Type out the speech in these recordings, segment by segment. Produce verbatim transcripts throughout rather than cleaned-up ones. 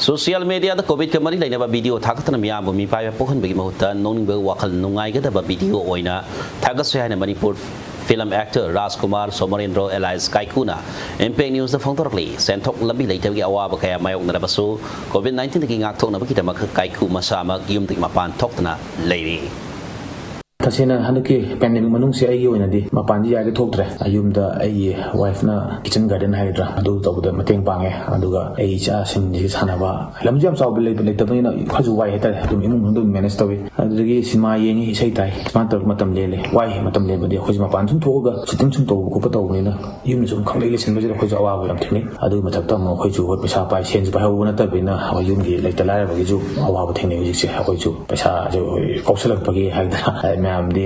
Social ꯃꯦꯗꯤꯌꯥꯗ ꯀꯣꯚꯤꯗꯀ ꯃꯔꯤ ꯂꯩꯅꯕ ꯚꯤꯗꯤꯑꯣ ꯊꯥꯒꯠꯇꯅ ꯃꯤꯌꯥꯝꯕꯨ ꯃꯤꯄꯥꯏꯕ ꯄꯣꯛꯍꯟꯕꯒꯤ ꯃꯍꯨꯠꯇ ꯅꯣꯛꯅꯤꯡꯕ, ꯋꯥꯈꯜ ꯅꯨꯡꯉꯥꯏꯒꯗꯕ ꯚꯤꯗꯤꯑꯣ ꯑꯣꯏꯅ ꯊꯥꯒꯠꯁꯦ ꯍꯥꯏꯅ ꯃꯅꯤꯄꯨꯔ ꯐꯤꯂꯝ ꯑꯦꯛꯇꯔ ꯔꯥꯖꯀꯨꯃꯥꯔ, ꯁꯣꯃꯣꯔꯦꯟꯗ꯭ꯔꯣ alias ꯀꯥꯏꯀꯨꯅ ꯏꯝꯄꯦꯛ ꯅ꯭ꯌꯨꯁꯇ ꯐꯣꯡꯗꯣꯔꯛꯂꯤ꯫ ꯁꯦꯟꯊꯣꯛ ꯂꯝꯕꯤ ꯂꯩꯇꯕꯒꯤ ꯑꯋꯥꯕ ꯀꯌꯥ ꯃꯥꯌꯣꯛꯅꯔꯕꯁꯨ ꯀꯣꯚꯤꯗ ꯅꯥꯏꯟꯇꯤꯟꯗꯒꯤ ꯉꯥꯛꯊꯣꯛꯅꯕꯒꯤꯗꯃꯛ ꯀꯥꯏꯀꯨ ꯃꯁꯥꯃꯛ ꯌꯨꯝꯗꯒꯤ ꯃꯄꯥꯟ ꯊꯣꯛꯇꯅ ꯂꯩꯔꯤ꯫ ꯇꯁꯦꯡꯅ ꯍꯟꯗꯛꯀꯤ ꯄꯦꯟꯗꯦꯃꯤꯛ ꯃꯅꯨꯡꯁꯦ ꯑꯩꯒꯤ ꯑꯣꯏꯅꯗꯤ ꯃꯄꯥꯟꯗꯤ ꯌꯥꯒꯦ ꯊꯣꯛꯇ꯭ꯔꯦ꯫ ꯌꯨꯝꯗ ꯑꯩꯒꯤ ꯋꯥꯏꯐꯅ ꯀꯤꯠꯆꯟ ꯒꯥꯔꯗꯦꯟ ꯍꯥꯏꯒꯗ꯭ꯔꯥ, ꯑꯗꯨ ꯇꯧꯕꯗ ꯃꯇꯦꯡ ꯄꯥꯡꯉꯦ꯫ ꯑꯗꯨꯒ ꯑꯩ ꯏꯆꯥꯁꯤꯡꯁꯤ ꯁꯥꯟꯅꯕ, ꯂꯝꯁꯨ ꯌꯥꯝ ꯆꯥꯎꯕ ꯂꯩꯕ ꯂꯩꯇꯕꯅꯤꯅ ꯈꯔꯁꯨ ꯋꯥꯏ ꯍꯥꯏꯇꯥꯔꯦ꯫ ꯑꯗꯨꯝ ꯏꯃꯨꯡ ꯃꯅꯨꯡꯗ ꯑꯗꯨꯝ ꯃꯦꯅꯦꯖ ꯇꯧꯏ꯫ ꯑꯗꯨꯗꯒꯤ ꯁꯤꯅꯦꯃꯥ ꯌꯦꯡꯉꯤ, ꯏꯁꯩ ꯇꯥꯏ, ꯁꯨꯃꯥꯏꯅ ꯇꯧꯔꯒ ꯃꯇꯝ ꯂꯦꯜꯂꯦ꯫ ꯋꯥꯏ ꯃꯇꯝ ꯂꯦꯟꯕꯗꯤ꯫ ꯑꯩꯈꯣꯏꯁꯨ ꯃꯄꯥꯟ ꯁꯨꯝ ꯊꯣꯛꯑꯒ ꯁꯨꯇꯤꯡ ꯁꯨꯝ ꯇꯧꯕ ꯈꯣꯠꯄ ꯇꯧꯕꯅꯤꯅ ꯌꯨꯝꯗ ꯁꯨꯝ ꯈꯪꯂꯩ ꯂꯩꯁꯤꯟꯕꯁꯤꯗ ꯑꯩꯈꯣꯏꯁꯨ ꯑꯋꯥꯕ ꯌꯥꯝ ꯊꯦꯡꯅꯩ꯫ ꯑꯗꯨꯒꯤ ꯃꯊꯛꯇ ꯑꯃꯨꯛ ꯑꯩꯈꯣꯏꯁꯨ ꯍꯣꯏ ꯄꯩꯁꯥ ꯄꯥꯏ, ꯁꯦꯟꯁꯨ ꯄꯥꯏꯍꯧꯕ ꯅꯠꯇꯕꯅꯤꯅ ꯑꯩꯈꯣꯏ ꯌꯨꯝꯒꯤ ꯂꯩꯇ ꯂꯥꯏꯔꯕꯒꯤꯁꯨ ꯑꯋꯥꯕ ꯊꯦꯡꯅꯩ ꯍꯧꯖꯤꯛꯁꯦ꯫ ꯑꯩꯈꯣꯏꯁꯨ ꯄꯩꯁꯥꯁꯦ ꯑꯩꯈꯣꯏ ꯀꯧꯁꯜꯂꯛꯄꯒꯤ ꯍꯥꯏꯒꯗ꯭ꯔꯥ, ꯃꯌꯥꯝꯗꯤ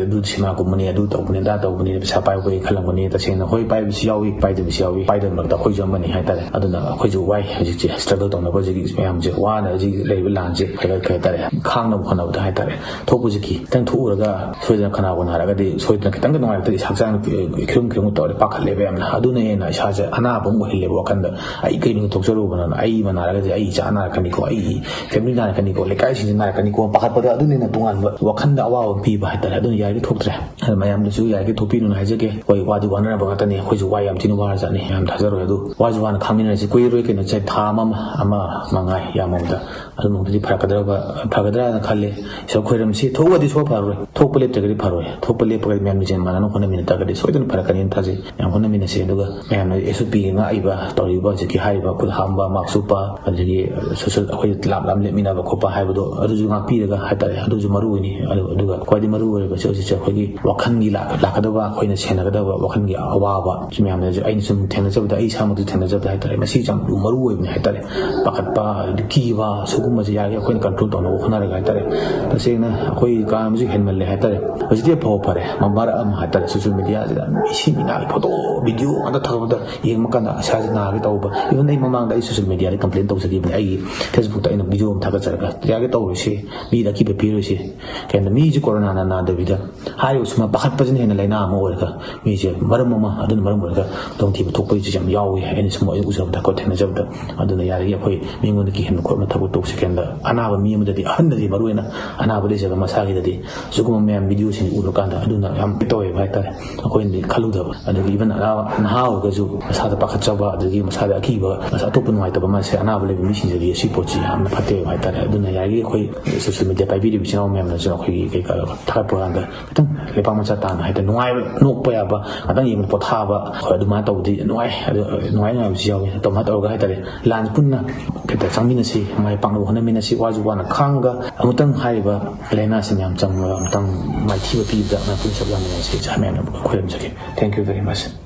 ꯑꯗꯨ ꯁꯤꯅꯦꯃꯥ ꯀꯨꯝꯕꯅꯤ, ꯑꯗꯨ ꯇꯧꯕꯅꯤ, ꯑꯗꯥ ꯇꯧꯕꯅꯤ, ꯄꯩꯁꯥ ꯄꯥꯏꯕꯒꯤ ꯈꯜꯂꯝꯒꯅꯤ꯫ ꯇꯁꯦꯡꯅ ꯍꯣꯏ ꯄꯥꯏꯕꯁꯨ ꯌꯥꯎꯏ, ꯄꯥꯏꯗꯕꯁꯨ ꯌꯥꯎꯏ, ꯄꯥꯏꯗꯕ ꯃꯔꯛꯇ ꯑꯩꯈꯣꯏꯁꯨ ꯑꯃꯅꯤ ꯍꯥꯏꯇꯥꯔꯦ꯫ ꯑꯗꯨꯅ ꯑꯩꯈꯣꯏꯁꯨ ꯋꯥꯏ ꯍꯧꯖꯤꯛꯁꯦ, ꯁ꯭ꯇ꯭ꯔꯒꯜ ꯇꯧꯅꯕ ꯍꯧꯖꯤꯛ ꯃꯌꯥꯝꯁꯦ ꯋꯥꯅ ꯍꯧꯖꯤꯛ ꯂꯩꯔꯤꯕ ꯂꯥꯟꯁꯦ ꯀꯩ ꯍꯥꯏꯇꯥꯔꯦ, ꯈꯥꯡꯅꯕ ꯍꯣꯠꯅꯕꯗ ꯍꯥꯏꯇꯥꯔꯦ꯫ ꯊꯣꯛꯄꯁꯤ ꯀꯤ-, ꯈꯤꯇꯪ ꯊꯣꯛꯎꯔꯒ ꯁꯣꯏꯗꯅ ꯈꯅꯥꯎꯒ ꯅꯥꯔꯒꯗꯤ ꯁꯣꯏꯗꯅ ꯈꯤꯇꯪꯒ ꯅꯨꯡꯉꯥꯏꯔꯛꯇ꯭ꯔꯗꯤ ꯍꯛꯆꯥꯡ ꯈꯤꯔꯨꯝ ꯈꯤꯔꯨꯝ ꯇꯧꯔꯗꯤ ꯄꯥꯈꯠꯂꯦꯕ ꯌꯥꯝꯅ꯫ ꯑꯗꯨꯅ ꯍꯦꯟꯅ ꯏꯁꯥꯁꯦ ꯑꯅꯥꯕ ꯑꯃ ꯑꯣꯏꯍꯜꯂꯦꯕ ꯋꯥꯈꯟꯗ꯫ ꯑꯩ ꯀꯩꯅꯣ ꯊꯣꯛꯆꯔꯨꯕꯅꯣꯅ, ꯑꯩ ꯑꯃ ꯅꯥꯔꯒꯗꯤ ꯑꯩ ꯏꯆꯥ ꯅꯥꯔꯛꯀꯅꯤꯀꯣ, ꯑꯩ ꯐꯦꯃꯤꯂꯤ ꯅꯥꯔꯛꯀꯅꯤꯀꯣ, ꯂꯩꯀꯥꯏꯁꯤꯡꯁꯦ ꯅꯥꯔꯛꯀꯅꯤꯀꯣ ꯄꯥꯈꯠꯄꯗ ꯑꯗꯨꯅ ꯍꯦꯟꯅ ꯇꯣꯉꯥꯟꯕ ꯋꯥꯈꯟꯗ ꯑꯋꯥꯕ ꯑꯃ ꯄꯤꯕ ꯍꯥꯏꯇꯥꯔꯦ꯫ ꯑꯗꯨꯅ ꯌꯥꯔꯤꯒꯩ ꯊꯣꯛꯇ꯭ꯔꯦ꯫ ꯑꯗꯨ ꯃꯌꯥꯝꯗꯁꯨ ꯌꯥꯔꯤꯒꯩ ꯊꯣꯛꯄꯤꯅꯨꯅ ꯍꯥꯏꯖꯒꯦ꯫ ꯍꯣꯏ, ꯋꯥꯗꯤ ꯋꯥꯅꯔꯕ ꯉꯥꯛꯇꯅꯤ, ꯑꯩꯈꯣꯏꯁꯨ ꯋꯥ ꯌꯥꯝ ꯊꯤꯅ ꯋꯥꯔꯖꯥꯠꯅꯤ, ꯌꯥꯝ ꯊꯥꯖꯔꯣꯏ꯫ ꯑꯗꯨ ꯋꯥꯁꯨ ꯋꯥꯅ ꯈꯥꯡꯃꯤꯟꯅꯔꯁꯤ꯫ ꯀꯨꯏꯔꯣꯏ ꯀꯩꯅꯣ, ꯁꯦ ꯊꯥ ꯑꯃ ꯑꯃ, ꯑꯃ ꯃꯉꯥꯏ ꯌꯥꯝꯃꯕꯗ꯫ ꯑꯗꯨꯃꯛꯇꯗꯤ ꯐꯔꯛꯀꯗ꯭ꯔꯕ, ꯐꯒꯗ꯭ꯔꯥꯅ ꯈꯜꯂꯤ꯫ ꯏꯁꯣꯔ ꯈꯣꯏꯔꯝꯁꯤ꯫ ꯊꯣꯛꯑꯗꯤ ꯁꯣꯔ ꯐꯔꯔꯣꯏ꯫ ꯊꯣꯛꯄ ꯂꯦꯞꯇ꯭ꯔꯒꯗꯤ ꯐꯔꯣꯏ꯫ ꯊꯣꯛꯄ ꯂꯦꯞꯄꯒꯗꯤ ꯃꯌꯥꯝ ꯂꯤꯡꯖꯦꯜ ꯃꯥꯟꯅꯅ ꯍꯣꯠꯅꯃꯤꯟꯅ ꯇꯥꯔꯒꯗꯤ ꯁꯣꯏꯗꯅ ꯐꯔꯛꯀꯅꯤꯅ ꯊꯥꯖꯩ꯫ ꯃꯌꯥꯝ ꯍꯣꯠꯅꯃꯤꯟꯅꯁꯤ꯫ ꯑꯗꯨꯒ ꯃꯌꯥꯝꯅ ꯑꯦꯁ ꯑꯣ ꯄꯤ ꯉꯥꯛꯏꯕ, ꯇꯧꯔꯤꯕ ꯍꯧꯖꯤꯛꯀꯤ ꯍꯥꯏꯔꯤꯕ ꯈꯨꯠ ꯍꯥꯝꯕ, ꯃꯥꯛꯁ ꯎꯞꯄ, ꯑꯗꯒꯤ ꯁꯣꯁꯦꯜ, ꯑꯩꯈꯣꯏ ꯂꯥꯞ ꯂꯥꯞ ꯂꯦꯞꯃꯤꯟꯅꯕ ꯈꯣꯠꯄ ꯍꯥꯏꯕꯗꯣ ꯑꯗꯨꯁꯨ ꯉꯥꯛꯄꯤꯔꯒ ꯍꯥꯏꯇꯥꯔꯦ, ꯑꯗꯨꯁꯨ ꯃꯔꯨ ꯑꯣꯏꯅꯤ꯫ ꯑꯗꯨ-, ꯑꯗꯨꯒ ꯈ꯭ꯋꯥꯏꯗꯒꯤ ꯃꯔꯨ ꯑꯣꯏꯔꯤꯕꯁꯦ ꯍꯧꯖꯤꯛꯁꯦ ꯑꯩꯈꯣꯏꯒꯤ ꯋꯥꯈꯜꯒꯤ ꯂꯥꯛ-, ꯂꯥꯛꯀꯗꯕ, ꯑꯩꯈꯣꯏꯅ ꯁꯦꯟꯅꯒꯗꯕ ꯋꯥꯈꯜꯒꯤ ꯑꯋꯥꯕ, ꯁꯤ ꯃꯌꯥꯝꯗꯁꯨ ꯑꯩꯅ ꯁꯨꯝ ꯊꯦꯡꯅꯖꯕꯗ, ꯑꯩ ꯏꯁꯥꯃꯛꯁꯨ ꯊꯦꯡꯅꯖꯕꯗ ꯍꯥꯏꯇꯥꯔꯦ, ꯃꯁꯤ ꯌꯥꯝ ꯃꯔꯨ ꯑꯣꯏꯕꯅꯤ ꯍꯥꯏꯇꯥꯔꯦ꯫ ꯄꯥꯈꯠꯄ, ꯑꯗꯒꯤ ꯀꯤꯕ, ꯁꯤꯒꯨꯝꯕꯁꯦ ꯌꯥꯔꯤꯈꯩ ꯑꯩꯈꯣꯏꯅ ꯀꯟꯇ꯭ꯔꯣꯜ ꯇꯧꯅꯕ ꯍꯣꯠꯅꯔꯒ ꯍꯥꯏꯇꯥꯔꯦ꯫ ꯇꯁꯦꯡꯅ ꯑꯩꯈꯣꯏ ꯀꯥꯟꯅꯕꯁꯨ ꯍꯦꯟꯃꯜꯂꯦ ꯍꯥꯏꯇꯥꯔꯦ꯫ ꯍꯧꯖꯤꯛꯇꯤ ꯑꯐꯕ ꯐꯔꯦ, ꯃꯔꯛ ꯑꯃ ꯍꯥꯏꯇꯥꯔꯦ, ꯁꯣꯁꯦꯜ ꯃꯦꯗꯤꯌꯥꯁꯤꯗ ꯃꯤꯁꯤ ꯃꯤꯅꯥꯒꯤ ꯐꯣꯇꯣ, ꯚꯤꯗꯤꯑꯣ ꯉꯥꯛꯇ ꯊꯥꯒꯠꯄꯗ ꯌꯦꯡꯕ ꯀꯥꯟꯗ ꯏꯁꯥꯁꯦ ꯅꯥꯒꯦ ꯇꯧꯕ꯫ ꯏꯚꯟ ꯑꯩ ꯃꯃꯥꯡꯗ ꯑꯩ ꯁꯣꯁꯦꯜ ꯃꯦꯗꯤꯌꯥꯗ ꯀꯝꯄ꯭ꯂꯦꯟ ꯇꯧꯖꯈꯤꯕꯅꯦ, ꯑꯩꯒꯤ ꯐꯦꯁꯕꯨꯛꯇ ꯑꯩꯅ ꯚꯤꯗꯤꯑꯣ ꯑꯃ ꯊꯥꯒꯠꯆꯔꯒ, ꯌꯥꯔꯤꯈꯩ ꯇꯧꯔꯣꯏꯁꯤ, ꯃꯤꯗ ꯑꯀꯤꯕ ꯄꯤꯔꯣꯏꯁꯤ, ꯀꯩꯅꯣ ꯃꯤꯁꯨ ꯀꯣꯔꯣꯅꯥꯅ ꯅꯥꯗꯕꯤꯗ ꯍꯥꯏꯔꯤꯕ ꯁꯨꯝꯕ ꯄꯥꯈꯠꯄꯁꯤꯅ ꯍꯦꯟꯅ ꯂꯥꯏꯅꯥ ꯑꯃ ꯑꯣꯏꯔꯒ ꯃꯤꯁꯦ ꯃꯔꯝ ꯑꯃ, ꯑꯗꯨꯅ ꯃꯔꯝ ꯑꯣꯏꯔꯒ ꯈꯨꯗꯣꯡꯊꯤꯕ ꯊꯣꯛꯄꯒꯤꯁꯨ ꯌꯥꯝ ꯌꯥꯎꯏ꯫ ꯑꯩꯅ ꯁꯨꯝ ꯑꯩꯅ ꯎꯖꯕꯗ, ꯀꯣ, ꯊꯦꯡꯅꯖꯕꯗ꯫ ꯑꯗꯨꯅ ꯌꯥꯔꯤꯒꯩ ꯑꯩꯈꯣꯏ ꯃꯤꯉꯣꯟꯗ ꯀꯤꯍꯟꯕ ꯈꯣꯠꯄ ꯊꯕꯛ ꯇꯧꯁꯤ ꯀꯦꯟꯗ ꯑꯅꯥꯕ ꯃꯤ ꯑꯃꯗꯗꯤ, ꯑꯍꯟꯗꯗꯤ ꯃꯔꯨꯑꯣꯏꯅ ꯑꯅꯥꯕ ꯂꯩꯖꯕ ꯃꯁꯥꯒꯤꯗꯗꯤ ꯁꯤꯒꯨꯝꯕ ꯃꯌꯥꯝ ꯚꯤꯗꯤꯑꯣꯁꯤꯡ ꯎꯔꯀꯥꯟꯗ ꯑꯗꯨꯅ ꯌꯥꯝ ꯇꯧꯋꯦꯕ ꯍꯥꯏꯇꯥꯔꯦ꯫ ꯑꯩꯈꯣꯏꯅꯗꯤ ꯈꯜꯂꯨꯗꯕ, ꯑꯗꯒꯤ even ꯑꯅꯥ-, ꯅꯍꯥ ꯑꯣꯏꯔꯒꯁꯨ ꯃꯁꯥꯗ ꯄꯥꯈꯠꯆꯕ, ꯑꯗꯒꯤ ꯃꯁꯥꯗ ꯑꯀꯤꯕ, ꯃꯁꯥ ꯑꯇꯣꯞꯄ ꯅꯨꯡꯉꯥꯏꯇꯕ ꯑꯃꯁꯦ ꯑꯅꯥꯕ ꯂꯩꯕ ꯃꯤꯁꯤꯡꯗꯗꯤ ꯑꯁꯤ ꯄꯣꯠꯁꯤ ꯌꯥꯝꯅ ꯐꯠꯇꯦꯕ ꯍꯥꯏꯇꯥꯔꯦ꯫ ꯑꯗꯨꯅ ꯌꯥꯔꯤꯒꯩ ꯑꯩꯈꯣꯏ ꯁꯣꯁꯤꯌꯦꯜ ꯃꯦꯗꯤꯌꯥ ꯄꯥꯏꯕꯤꯔꯤꯕ ꯏꯆꯤꯟ ꯏꯅꯥꯎ ꯃꯌꯥꯝꯅꯁꯨ ꯑꯩꯈꯣꯏꯒꯤ ꯀꯩꯀꯥ ꯊꯥꯒꯠꯄ ꯀꯥꯟꯗ ꯈꯤꯇꯪ ꯂꯩꯄꯥꯛ ꯃꯆꯥ ꯇꯥꯅ ꯍꯥꯏꯇꯥꯔꯦ, ꯅꯨꯡꯉꯥꯏꯕ, ꯅꯣꯛꯄ ꯌꯥꯕ, ꯉꯥꯛꯇꯪ ꯌꯦꯡꯕ ꯄꯣꯊꯥꯕ, ꯍꯣꯏ, ꯑꯗꯨꯃꯥꯏꯅ ꯇꯧꯕꯗꯤ ꯅꯨꯡꯉꯥꯏ꯫ ꯑꯗꯨ ꯅꯨꯡꯉꯥꯏ ꯅꯨꯡꯉꯥꯏꯕꯁꯨ ꯌꯥꯎꯋꯤ꯫ ꯑꯗꯨꯃꯥꯏꯅ ꯇꯧꯔꯒ ꯍꯥꯏꯇꯥꯔꯦ, ꯂꯥꯟ ꯄꯨꯟꯅ ꯀꯩꯇ ꯆꯪꯃꯤꯟꯅꯁꯤ, ꯃꯥꯏ ꯄꯥꯛꯅꯕ ꯍꯣꯠꯅꯃꯤꯟꯅꯁꯤ, ꯋꯥꯁꯨ ꯋꯥꯅ ꯈꯥꯡꯉꯒ ꯑꯃꯨꯛꯇꯪ ꯍꯥꯏꯔꯤꯕ ꯂꯥꯏꯅꯥꯁꯤ ꯃꯌꯥꯝ ꯆꯪꯕ ꯑꯃꯨꯛꯇꯪ ꯃꯥꯏꯊꯤꯕ ꯄꯤꯕꯗ ꯃꯌꯥꯝ ꯄꯨꯟꯅ ꯁꯔꯨꯛ ꯌꯥꯃꯤꯟꯅꯁꯤ ꯍꯥꯏꯅ ꯃꯌꯥꯝꯅ ꯈꯣꯏꯔꯝꯖꯒꯦ꯫ Thank you very much꯫